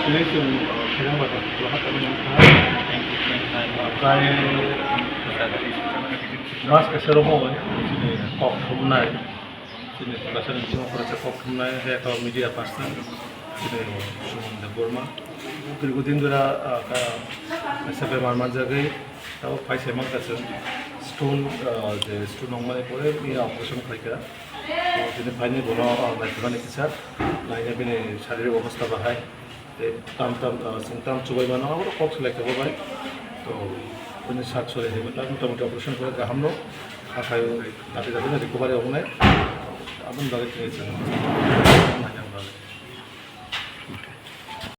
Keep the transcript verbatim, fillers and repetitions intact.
Tini chwng, uh, Khairang bazar o ha tongo nokha. Prai mas kaisa rogo chini kok thumnai. Chini Tiprasa ni bisingo khoroksa kok thumnai, hai khe media person, chini Suman Debbarma. Dirgo din dhora, ah, ka-, kaisa bemar manjagwi, tabuk phai se mankha chwng stone, ah, je stone wngmani pore bini operation khlaikha. To chini phaini bono, ah, naithokmani kisa, naina bini saririk obostha bahai. Tei tam tam, ah, chwng tam chubai mano, abo kok se lai kha bo bai. To, bini sak sori hai mata motamoti operation kore kaham no. Akhai o tati tati no recovery wngnai. Aboni bagwi tini chwng